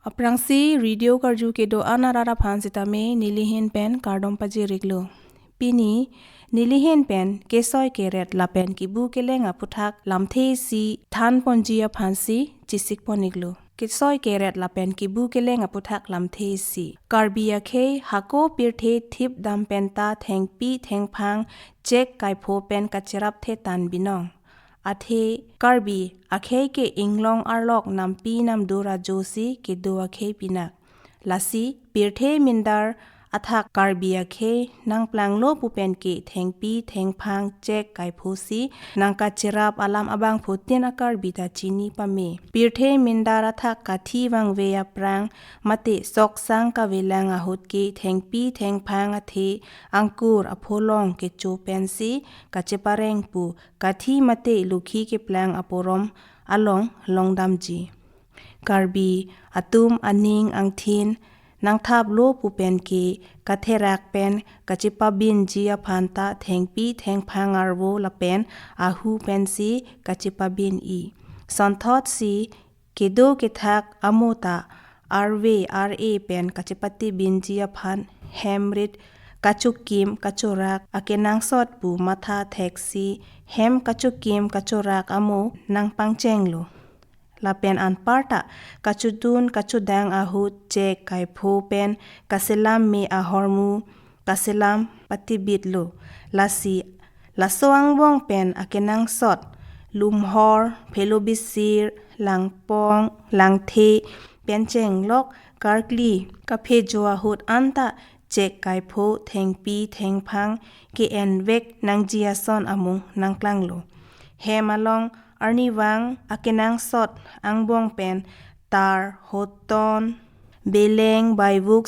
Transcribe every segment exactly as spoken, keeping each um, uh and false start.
Aphrangsi radio karju kedo-an arat aphan sitame nelihin pen kardom pajir-iklo. Pini nelihin pen kesoi keret lapen kibu keleng aputhak lamthe isi thanponji aphansi chesikpon-iklo. Kesoi keret lapen kibu keleng aputhak lamthe isi. Karbi akhei hako pirthe thip dam penta thengpi thengphang chek kaipho pen kacherapthe tan binong. Athe Karbi akhei ke inglong arlok nampi namdur ajosi kedo akhei pinak. Lasi pirthe mindar athak Karbi akhei nangplanglo pu pen ke thengpi thengphang chek kaiphosi nangkacherap alam abangphutin a-Karbi ta chini pame. Pirthe mindar athak kathi vangve aphrang mate soksang kavelang ahut ke thengpi thengphang athe angkur apholong kecho pensi kachepareng pu kathi mate lukhi keplang aporom along longdamji. Karbi atum aning angthin nangthaplo pu pen ke katherak pen kachepabinji aphan ta thengpi thengphang arvo lapen ahu pensi kachepabin-i. Sonthotsi kedo kethak amo ta arve ar-e pen kachepatibinji aphan hem rit kachokim kachorak akenangsot pu matha theksi hem kachokim kachorak amo nangpangchenglo. Lapen anparta kachudun kachudang ahut chek kaipho pen kaselam me ahormu kaselam patibitlo. Lasi laso angbong pen akenangsot lumhor, phelobisir, langpong, langthe pen chenglok karkli kaphejo ahut anta chek kaipho thengpi thengphang ke-envek nangji ason amung nangklanglo. Hem along arnivang akenangsot angbong pen tar, hoton, beleng, baivuk,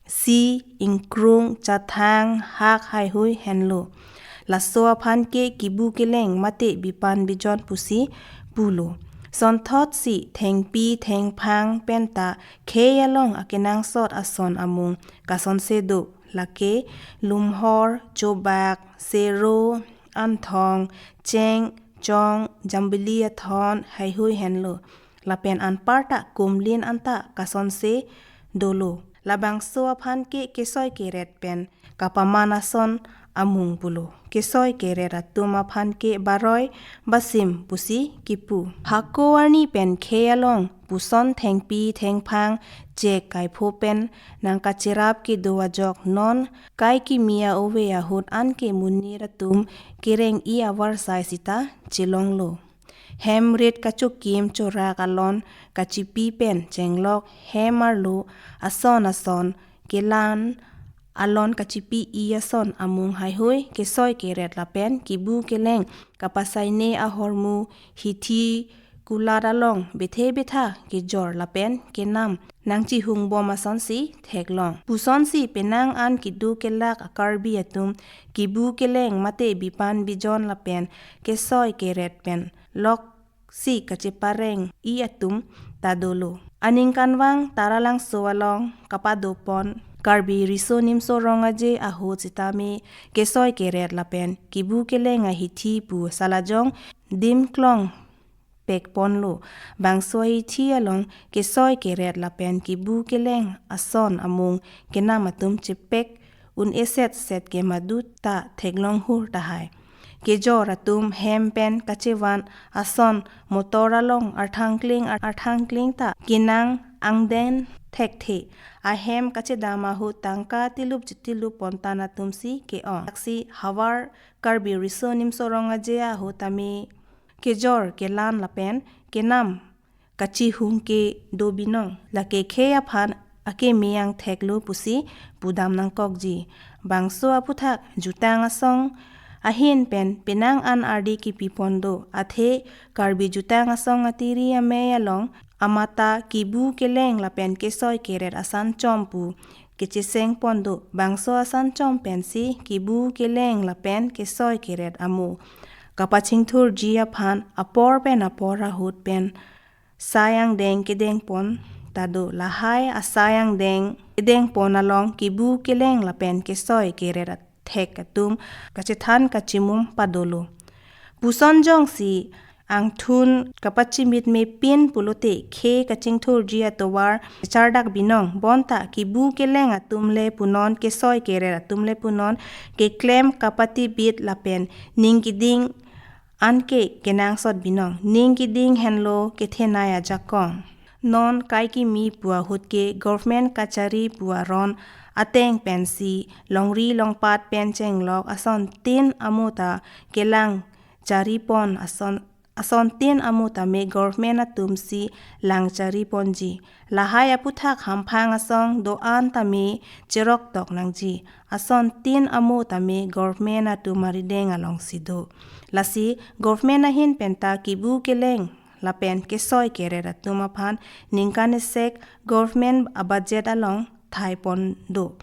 si, ingkrung, chathang, hak haihui henlo. Laso aphan ke kibu keleng mate bipan bijon pusi pulo. Sonthotsi thengpi thengphang penta khei along akenangsot ason amung kasonse do, lake lumhor, chobak, sero, anthong, cheng, chong, jambili athon haihui henlo. Lapen anparta kumlin anta kasonse dolo. Labangso aphan ke kesoi keret pen kapaman ason amung pulo. Kesoi keret atum aphan ke baroi basim pusi kipu. Hako arni pen khei along puson thengpi thengphang chek kaipho pen nangkacherap kedo ajok non kai kimi a-ove ahut anke monit atum kereng-i avarsai sita chelonglo. Hem rit kachokim chorak alon kachipi pen chenglok hem arlo ason ason kelan alon kachipi-i ason amung haihui kesoi keret lapen kibu keleng kapasaine ahormu hithi kulat along bethe betha kejor lapen kenam nangchihungbom asonsi theklong. Pusonsi penang an kedo kelak a-Karbi atum kibu keleng mate bipan bijon lapen kesoi keret pen loksi kachepareng-i atum ta dolo. Aningkanvang Taralangso along kapadopon Karbi Riso Nimso Rong Aje ahut sitame kesoi keret lapen kibu keleng ahithi pu salajong dimklong pekponlo. Bangso ahithi along kesoi keret lapen kibu keleng ason amung kenam atum chepek un-eset set ke madu ta theklong hur tahai. Kejor atum hem pen kachevan ason motor along arthangkling ar-, arthangkling ta kenang angden thekthe. Ahem kachedam ahut tangka tilup chitilup pontan atumsi ke-ong. Taksi havar Karbi Riso Nimso Rong Aje ahut tame kejor kelan lapen kenam kachihung ke do binong. Lake khei aphan akeme angtheklo pusi pudam nangkokji. Bangso aputhak jutang asong ahin pen penang an ardi kipipon do. Athe Karbi jutang asong atiri amei along amata kibu keleng lapen kesoi keret asan chom pu kechesengpon do. Bangso asan chom pensi kibu keleng lapen kesoi keret amo kapachingthurji aphan apor pen apor ahut pen sai angdeng kedengpon ta do. Lahai asai angdeng kedengpon along kibu keleng lapen kesoi keret athek atum kachethan kachimum padolo. Puson jongsi angthun kapachimit mepin pulote khei kachingthurji atovar chardak binong. Bonta kebu keleng atum le punon, kesoi keret atum le punon, keklem kapatibit lapen ning keding anke kenangsot binong. Ning keding henlo kethenei ajakong. Non kaikimi pu ahut ke government kachari pu aron ateng pensi longri longpat pen chenglok asontin amo ta kelang charipon ason, asontin amo tame government atumsi lang chariponji. Lahai aphuthak hamphang asong do-an tame cherok tok nangji. Asontin amo tame government atum arideng alongsi do. Lasi government ahin penta kebu keleng lapen kesoi keret atum aphan ningkan esek government abudget along thaipon do.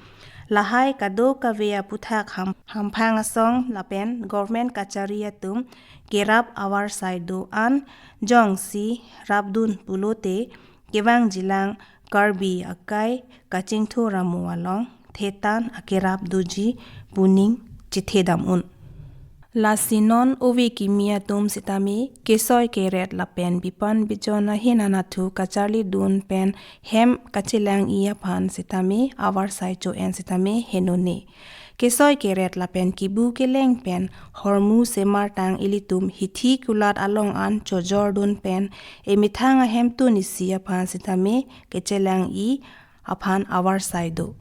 Lahai kadokave aphuthak ham, hamphang asong lapen government kachari atum kerap avarsai do-an jongsi rapdun pulote kevangjilang Karbi akai kachingthur amo along thetan akerap doji pu ning chethedam un. Lasi non ove kimi atum sitame kesoi keret lapen bipan bijon ahin anatthu kacharlidun pen hem kachelang-i aphan sitame avarsai cho-en sitame henone. Kesoi keret lapen kebu keleng pen hormu semartang ilitum hithi kulat along an chojordun pen emethang ahemtun isi aphan sitame kechelang-i aphan avarsai do.